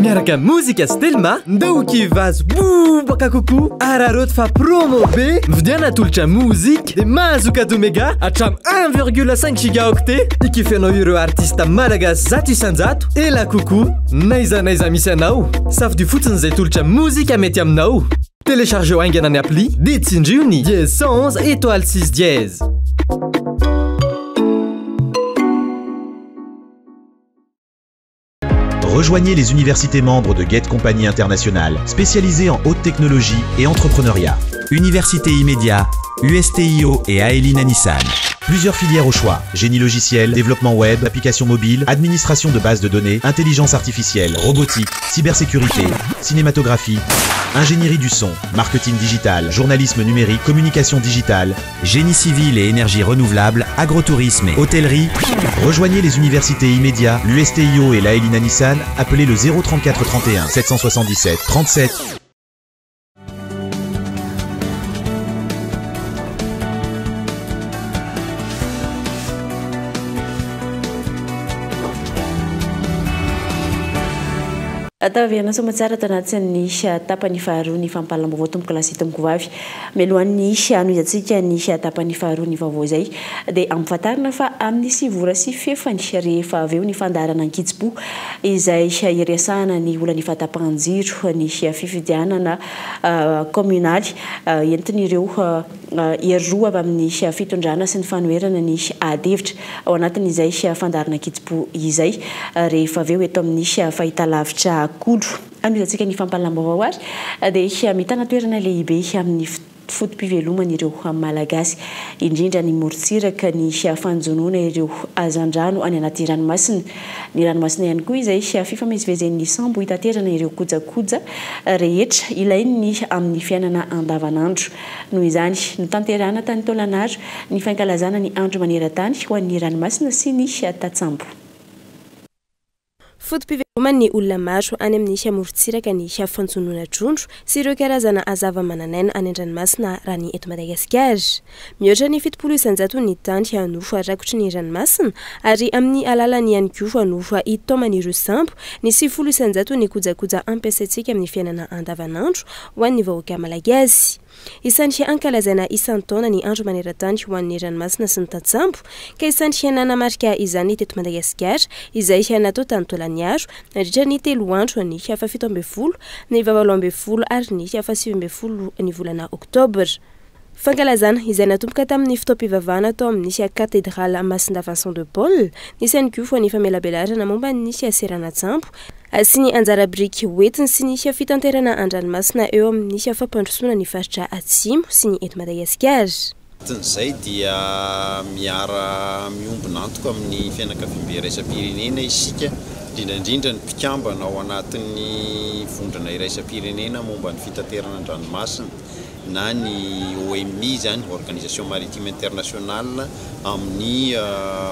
[SPEAKER 19] Miaraka mozika sy Telma, ndao kivazo bobaka kokoa, araraoty fa promo be, mividiana tolotra mozika dia mahazo cadeau mega hatramin'ny 1,5 gigaoctet, hikifenao ireo artista malagasy 100%, ela kokoa, n'aiza n'aiza misy anao. Safidio fotsiny izay tolotra mozika mety aminao. Téléchargeo haingana ny appli dia tsindrio ny dièse 111 étoile 6 dièse.
[SPEAKER 2] Rejoignez les universités membres de Get Company International, spécialisées en haute technologie et entrepreneuriat. Université Immédiat, USTIO et Aelina Nissan. Plusieurs filières au choix. Génie logiciel, développement web, applications mobiles, administration de bases de données, intelligence artificielle, robotique, cybersécurité, cinématographie, ingénierie du son, marketing digital, journalisme numérique, communication digitale, génie civil et énergie renouvelable, agrotourisme et hôtellerie. Rejoignez les universités immédiats, l'USTIO et l'Aelina Nissan, appelez le 034 31 777 37.
[SPEAKER 4] Taverina soamatsara tanatin'ny tapany faharoa ny fampahalalam-baovao tompokolahy sy tompokovavy. Mialohan'ny hanohizantsika ny tapany faharoa ny vaovao izay dia ampifantarina fa amin'ny 9 ora sy fefany rehefa avy eo ny fandaharana ankitsim-po izay hiresahana ny olan'ny fahatapahan-jiro, ny fifidianana kaominaly entin'ireo hery roa avy amin'ny fitondrana sy ny fanoherana ny ady hevitra ao anatin'izay fandaharana ankitsim-po izay rehefa avy eo eto amin'ny fahitalavitra Kolo. Hanohizantsika ny fampahalalam-baovao ary dia mitana toerana lehibe amin'ny foto-piveloman'ireo Malagasy, indrindra ny morontsiraka, ny fanjonoana ireo hazandrano any anaty ranomasina. Ny ranomasina ihany koa izay fifamezivezen'ny sambo hitaterana ireo kojakoja rehetra ilain'ny amin'ny fiainana andavanandro. Noho izany, notanterahana tany Taolagnaro ny fankalazana ny andro maneran-tany ho an'ny ranomasina sy ny tatsambo.
[SPEAKER 3] Foto-piveloman'ny olona maro any amin'ny morontsiraka ny fanjonoana trondro sy ireo karazana zavamananaina any an-dranomasina raha ny eto Madagasikara. Mihoatra ny 70 isan-jaton'ny tany no rakotry ny ranomasina ary amin'ny alalany ihany koa no itaoman'ireo sambo ny 90 isan-jaton'ny kojakoja ampiasaintsika amin'ny fiainana andavanandro ho an'ny vahoaka malagasy. Isan'ny ankalazaina isan-taona ny andro maneran-tany ho an'ny ranomasina sy ny tantsambo, ka isan'ny nanamarika izany teto Madagasikara, izay natao tany Taolagnaro nandritra ny telo andro, ny faha-17, ny faha-18 ary ny faha-19 ny volana oktobra. Fankalazana izay natomboka tamin'ny fotoam-pivavahana tao amin'ny Katedraly Masindahy Vincent de Paul, nisy ihany koa ny famelabelarana momba ny seranan-tsambo sy ny anjara biriky hoentiny sy ny fitanterana an-dranomasina eo amin'ny fampandrosoana ny faritra Atsimo sy ny eto Madagasikara.
[SPEAKER 20] Anatin'izay dia miara-miombon'antoka amin'ny fianakaviambe iraisam-pirenena isika, indrindra indrindra ny mpikambana ao anatin'ny vondrona iraisam-pirenena momba ny fitaterana an-dranomasina na ny OMI izany, Organisation Maritime Internationale, amin'ny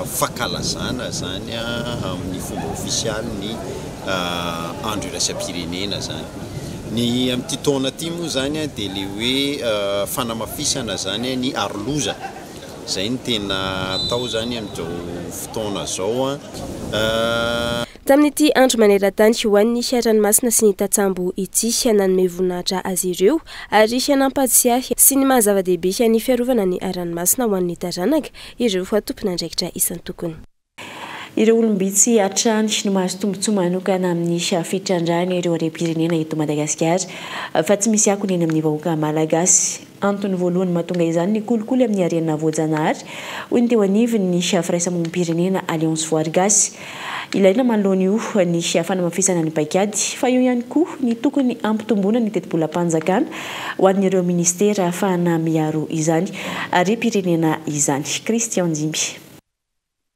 [SPEAKER 20] fankalazana izany amin'ny fomba ofisialy ny andro iraisam-pirenena izany. Ny amin'ity taona ity moa izany dia ilay hoe fanamafisana izany ny aroloza, izay no tena atao izany amin'izao fotoana izao.
[SPEAKER 3] Tamin'ity andro maneran-tany ho an'ny ranomasina sy ny tantsambo ity, nanome voninahitra azy ireo ary nampahatsiahy sy ny maha zava-dehibe ny fiarovana ny ranomasina ho an'ny taranaka ireo tompon'andraikitra isan-tokony.
[SPEAKER 4] Ireo olom-bitsy hatrany no mahazo tombontsoa manokana amin'ny fitrandrahana ireo harem-pirenena eto Madagasikara fa tsy misy akony eny amin'ny vahoaka malagasy. Antony voalohany mahatonga izany ny kolikoly amin'ny harena voajanahary, hoy ny teo anivon'ny firaisamonim-pirenena Alliance Voary Gasy. Ilaina manoloana io ny fanamafisana ny paikady, fa eo ihany koa ny tokony hampitomboana ny tetibolam-panjakana ho an'ireo minisitera ahafahana miaro izany harem-pirenena izany. Christian Ndimby.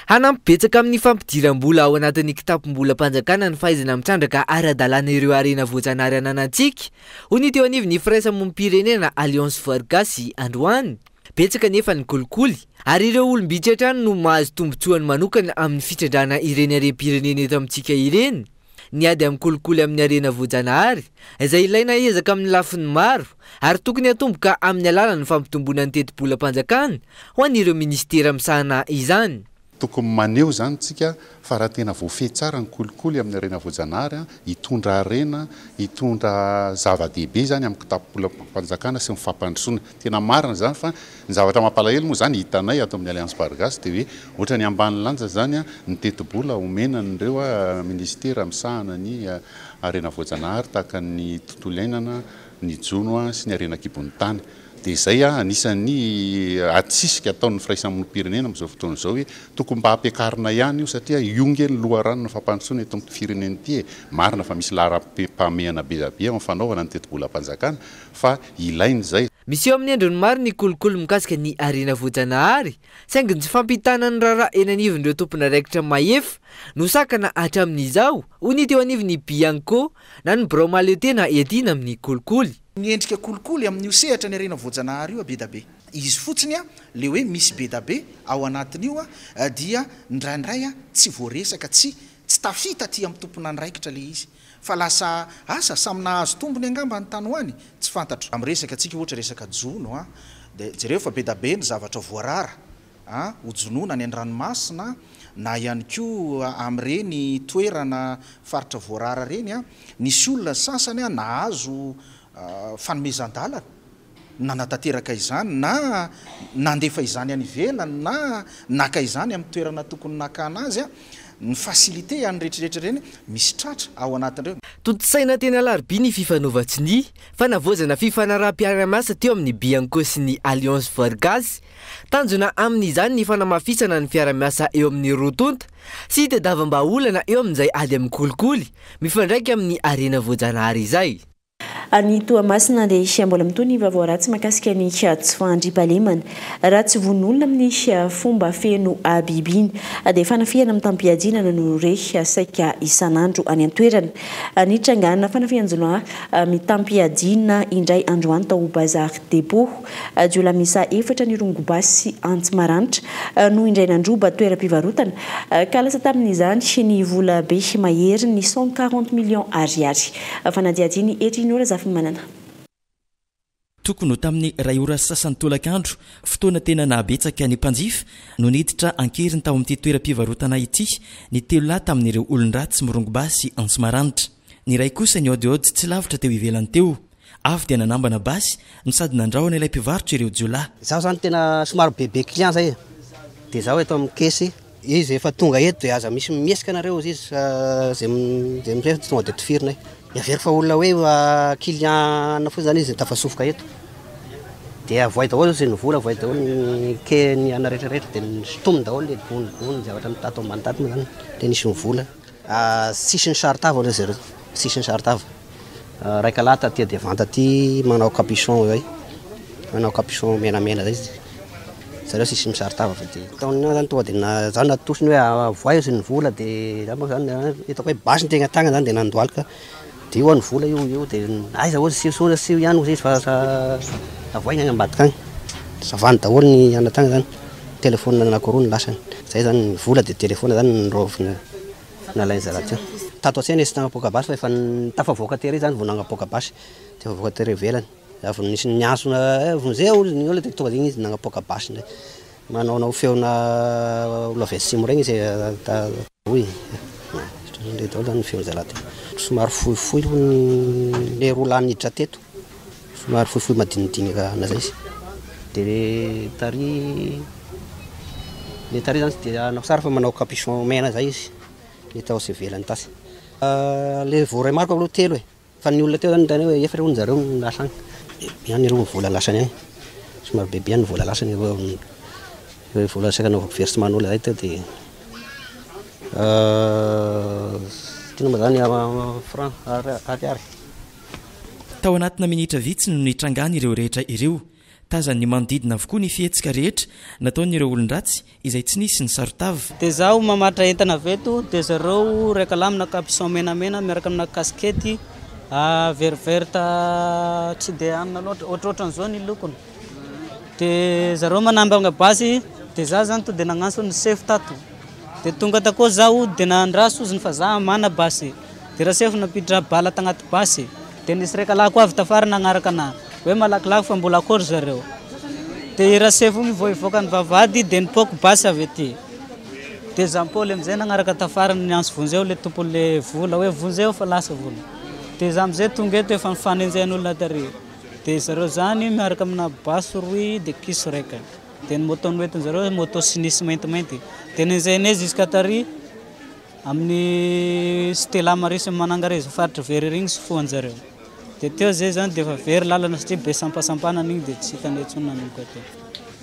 [SPEAKER 19] Hanampy betsaka amin'ny fampidiram-bola ao anatin'ny kitapom-bolam-panjakana ny fahaizana mitrandraka ara-dalàna ireo harena voajanahary ananantsika, hoy ny teo anivon'ny firaisamonim-pirenena Alliance Voary Gasy androany. Betsaka anefa ny kolikoly, ary ireo olom-bitsy hatrany no mahazo tombontsoany manokana amin'ny fitrandrahana ireny harem-pirenena eto amintsika ireny. Ny ady amin'ny kolikoly amin'ny harena voajanahary, izay ilaina ezaka amin'ny lafiny maro, ary tokony hatomboka amin'ny alalan'ny fampitomboana ny tetibolam-panjakana ho an'ireo minisitera misahana izany.
[SPEAKER 21] Tokony maneho izany isika fa raha tena voafehy tsara ny kolikoly amin'ny harena voajanahary, hitondra harena, hitondra zava-dehibe izany amin'ny kitapom-bolam-panjakana sy ny fampandrosoana. Tena marina izany fa ny zavatra mampalahelo moa izany hitanay ato amin'ny Alliance Vargas dia hoe ohatran'ny ambany lanja izany ny tetibola omena an'ireo minisitera misahana ny harena voajanahary tahaka ny tontolo iainana, ny jono sy ny harena an-kibon'ny tany. Dia izay anisan'ny adisisika ataon'ny firaisamonim-pirenena amin'izao fotoana izao hoe tokony mba hampiakarina ihany io satria io nge ny loharanon'ny fampandrosoana eto amin'ity firenena ity e. Marina fa misy laharam-pahamehana be dia be amin'ny fanaovana ny tetibolam-panjakana fa ilaina izay.
[SPEAKER 19] Miseho amin'ny endriny maro ny kolikoly mikasika ny harena voajanahary, saingy ny tsy fampitana ny raharaha eny anivon'ireo tompon'andraikitra mahefa no sakana hatramin'izao, hoy ny teo anivon'ny Bianco na ny birao mahaleo tena iadiana amin'ny kolikoly.
[SPEAKER 22] Ny endrika kolikoly amin'io sehatra ny harena voajanahary io bedabe. Izy fotsiny le hoe misy bedabe ao anatin'io dia indraindray tsy voaresaka, tsy tsy tafita aty amin'ny tompon'andraikitra le izy. Fa lasa asa, samy nahazo tombony angamba ny tany ho any? Tsy fantatro. Raha miresaka tsika ohatra resaka jono a, dia jereo fa be da be ny zavatra voarara. hojonoana any an-dranomasina na ihany koa amin'ireny toerana faritra voarara ireny, nisy olona sasany nahazo fanomezan-dalana nanatanteraka izany na nandefa izany any ivelany na naka izany amin'ny toerana tokony nakana azy, ny facilité any rehetrarehetra ireny misy tratra ao anatin'ireo.
[SPEAKER 19] Tontosaina teny Alarobia ny fifanaovan-tsonia fanavaozana fifanaraham-piarahamiasa teo amin'ny Bianco sy ny Alliance Voary Gasy. Tanjona amin'izany ny fanamafisana ny fiarahamiasa eo amin'ny roa tonta sy hitadiavam-bahaolana eo amin'izay ady amin'ny kolikoly mifandraika amin'ny harena voajanahary izay.
[SPEAKER 4] Any Toamasina dia mbola mitohy ny vaovao ratsy mahakasika ny tsy fahandriampahalemana. Raha tsy vono olona amin'ny fomba feno habibiana dia fanafihana mitam-piadiana no re saika isan'andro any an-toerana. Nitrangana fanafihan-jiolahy mitam-piadiana indray androany tao Bazar Depot. Jiolahy miisa efatra nirongo basy sy antsy maranitra no indray nandroba toeram-pivarotana ka lasa tamin'izany ny vola be maherin'ny 140 millions ariary. Fanadihadian'i Hery Razafimanana.
[SPEAKER 6] Tokony ho tamin'ny iray ora sy sasany tolakandro, fotoana tena nahabetsaka ny mpanjifa, no niditra an-keriny tao amin'ity toeram-pivarotana ity ny telo lahy tamin'ireo olon-dratsy mirongo basy antsy maranitra. Ny iray kosa nihaodihaody tsy lavitra teo ivelany teo. Avy dia nanambana basy no sady nandrahona ilay mpivarotra ireo jiolahy.
[SPEAKER 7] Izaho izany tena somary bebe client zay e, dia izaho eto amin'ny caisse, izy efa tonga eto dia aza misy mihesika nareo hozy izy fa zay zay mihesika tonga dia tifirina e. Heveriko fa olona hoe client ana fotsiny zany izy tafasofoka eto, dia avoay daholo zay ny vola, avoay daholo ny quai ny ana rehetra rehetra dia sintominy daholo le gony gony zavatra tato ambany tato moa zany dia nisy ny vola. Tsisy ny saron-tava aloha zareo, tsisy ny saron-tava. Raika lahy taty devant taty manao capuchon zay, manao capuchon menamena zay izy, zareo tsisy misaron-tava fa de taonina zany tonga de na za natosiny hoe avoahy izy ny vola de za moa zany hitako hoe basy ny tegna tagnany zany de nandohalika de io ny vola io io de aiza hozy sio sio sio ihany hozy izy fa avoahy ny any ambadika agny, savany daholo ny anona tagny zany, telephone anankiroa no lasany, zay zany ny vola de telephone zany niraovina. Nalain'ny zalahy teo. Tato an-tsena izy tsy nagnapoaka basy fa efa tafavoaka tery zany vao nagnapoaka basy, tafavoaka tery ivelany. Avy nisy niantso eh vonjeo hozy ny olona dia tonga dia iny izy nagnapoaka basy indray. Manaonao feona olona avy atsimo regny izy hoy. Ohatran'ireny daholo zany ny feon'ny zalahy teo. Somary fohifohy hono ny le roa lahy niditra teto. Somary fohifohy madinidinika ana zay izy. Dia le tary le tary zany tsy dia hanao sary fa manao capuchon mena zay izy, le tao ivelany tasy. Le voaray mariko aloha telo e, fa ny olona teo zany niteny hoe efatra hono zareo no lasa agny. Be ihany aloha ny vola lasany agny, somary bebe ihany ny vola lasany aloha, vola saika anaovako versement an'olona zay teo dia inona moa zany franc ariary.
[SPEAKER 6] Tao anatina minitra vitsy no nitrangan'ireo rehetra ireo. Tazan'ny manodidina avokoa ny fihetsika rehetra nataon'ireo olon-dratsy izay tsy nisy nisaron-tava.
[SPEAKER 23] Dia zaho mamatra entana avy eto dia zareo raika lahy amina capuchon menamena miaraka amina casquette vert vert tsy dia anona loatra ohatrohatran'izao ny lokony. Dia zareo manambagna basy dia za zany to dia nagnantso ny sefo tato. Dia tonga takao zaho dia nandraso oziny fa za mana basy. Dia rasefo nampiditra bala tagnaty basy. Dia nisy raika lahy koa avy tafara nagnaraka anah. Hoe malakilaky fa mbola akory zareo. Dia i rasefo igny vao hivoaka ny vavahady dia nipoaka basy avy aty. Dia Jean Paul amizay nagnaraka tafara niantso vonjeo le tompon'le vola hoe vonjeo fa lasa vola. Dia za amizay tonga eto efa nifanenjehan'olona tary. Dia zareo zany miaraka amina basy roy dia kiso raika. Dia ny moto noentin-jareo moto sinisy maintimainty. Dia nenjehinay jusqu'à tary. Amin'ny Stella Maris Manangareza faritra very igny sy foan-jareo. Dia teo zay zany dia efa very lalana satria be sampasampanana igny dia tsy hitanay intsony nanomboka teo.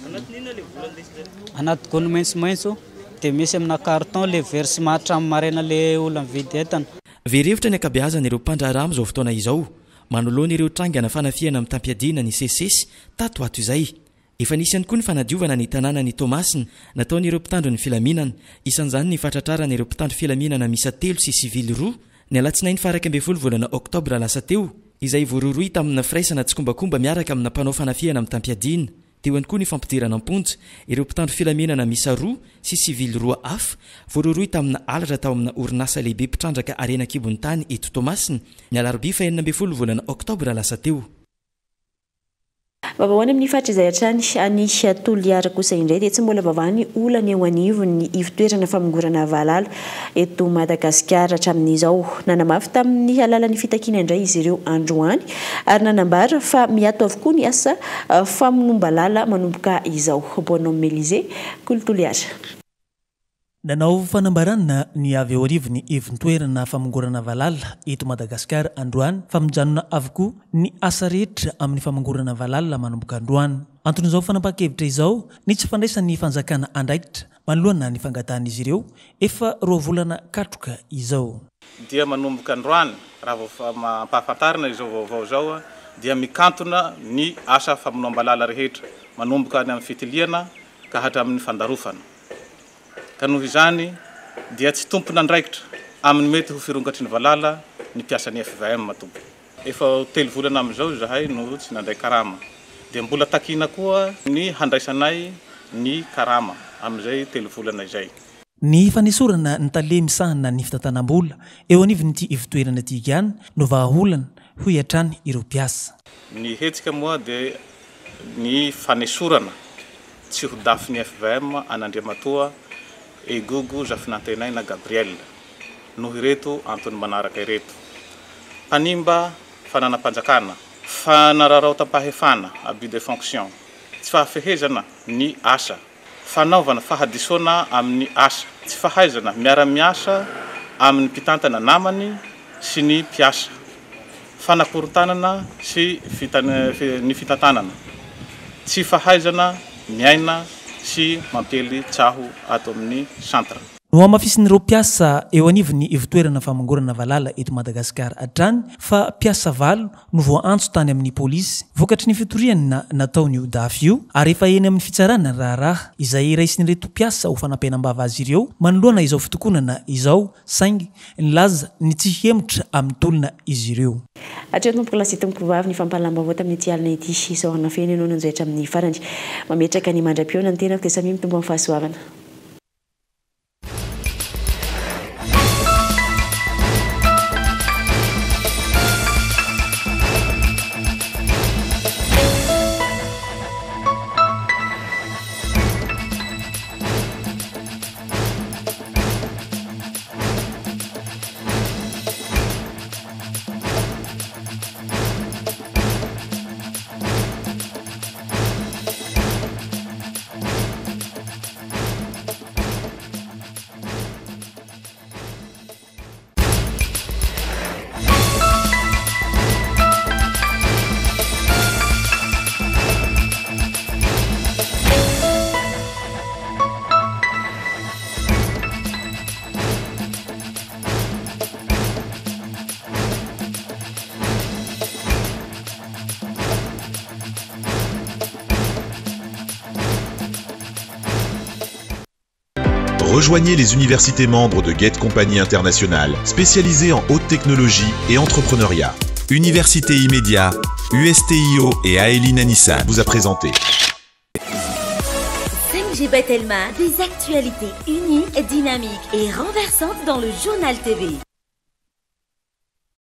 [SPEAKER 24] Anatin'ny inona le vola ndesin-jareo?
[SPEAKER 23] Anaty gony maitsomaitso dia misy amina carton le versement hatramin'ny maraina le olona mividy entana.
[SPEAKER 6] Very hevitra ny ankabeazan'ireo mpandraharaha amin'izao fotoana izao manoloana ireo trangana fanafihana mitam-piadiana nisesisesy tato ho ato izay. Efa nisy ihany koa ny fanadiovana ny tanànan'i Toamasina nataon'ireo mpitandro ny filaminana, isan'izany ny fahatratrarana ireo mpitandro filaminana miisa telo sy sivily roa, ny alatsinainy faha 11 volana oktobra lasa teo, izay voarohirohy tamina firaisana tsikombakomba miaraka amina mpanao fanafihana mitam-piadiana. Teo ihany koa ny fampidirana am-ponja ireo mpitandro filaminana miisa roa sy sivily roa hafa voarohirohy tamina halatra tao amina orinasa lehibe mpitrandraka harena an-kibon'ny tany eto Toamasina, ny alarobia faha 16 volana oktobra lasa teo.
[SPEAKER 4] Vaovao any amin'ny faritra izay hatrany, any Toliara kosa indray dia tsy mbola voavaha ny olana eo anivon'ny ivon-toerana famongorana valala eto Madagasikara hatramin'izao. Nanamafy tamin'ny alalan'ny fitakiana indray izy ireo androany ary nanambara fa miato avokoa ny asa famonoam-balala manomboka izao. Bonhomme Elysée, Kolo Toliara.
[SPEAKER 9] Nanao fanambarana ny avy eo anivon'ny ivon-toerana famongorana valala eto Madagasikara androany fa mijanona avokoa ny asa rehetra amin'ny famongorana valala manomboka androany. Anton'izao fanapahan-kevitra izao ny tsy fandraisan'ny fanjakana andraikitra manoloana ny fangatahan'izy ireo efa roa volana katroka izao.
[SPEAKER 10] Dia manomboka androany, raha vao ampahafantarina izao vaovao izao dia mikantona ny asa famonoam-balala rehetra manomboka any amin'ny fitiliana ka hatramin'ny fandarofana. Ka noho izany dia tsy tompon'andraikitra amin'ny mety ho fironkatry ny valala ny mpiasan'ny fvm tompoko. Efa ho telo volana amin'izao izahay no tsy nandray karama. Dia mbola takiana koa ny handraisanay ny karama amin'izay telo volana izay.
[SPEAKER 9] Ny fanesorana ny tale misahana ny fitantanam-bola eo anivon'ity ivotoerana ity ihany no vahaolana, hoy hatrany ireo mpiasa.
[SPEAKER 10] Ny hetsika moa dia ny fanesorana tsy ho dafin'ny fvm an'Andriamatoa Egogo Zafinantenaina Gabriel noho ireto antony manaraka ireto, mpanimba fananam-panjakana, fanararaotam-pahefana, abus de fonction, tsy fahafehezana ny asa, fanaovana fahadisoana amin'ny asa, tsy fahaizana miara-miasa amin'ny mpitantana namany sy ny mpiasa, fanakorontanana sy ny fitantanana, tsy fahaizana miaina sy mampiely tsaho ato amin'ny centre.
[SPEAKER 9] Nohamafisin'ireo mpiasa eo anivon'ny ivontoerana famongorana valala eto Madagasikara hatrany fa mpiasa valo no voaantso tany amin'ny polisy vokatry ny fitoriana nataon'io Daf io ary efa eny amin'ny fitsarana ny raharaha izay raisin'ireto mpiasa ho fanampenam-bava azy ireo manoloana izao fitokonana izao saingy nilaza ny tsy hihemotra amin'ny tolona izy ireo.
[SPEAKER 4] Hatreo tompoko lahy sy tompoko vavy ny fampahalalam-baovao tamin'ity alina ity. Isaorana feno ianao nanjohy hatramin'ny farany. Mametraka ny mandra-pihaona ny tenako dia samia mitombo amin'ny fahasoavana.
[SPEAKER 2] Rejoignez les universités membres de Gate Company International, spécialisées en haute technologie et entrepreneuriat. Université Immédiat, USTIO et Aelina Nissan vous a présenté.
[SPEAKER 1] 5G Batelma, des actualités uniques, dynamiques et renversantes dans le journal TV.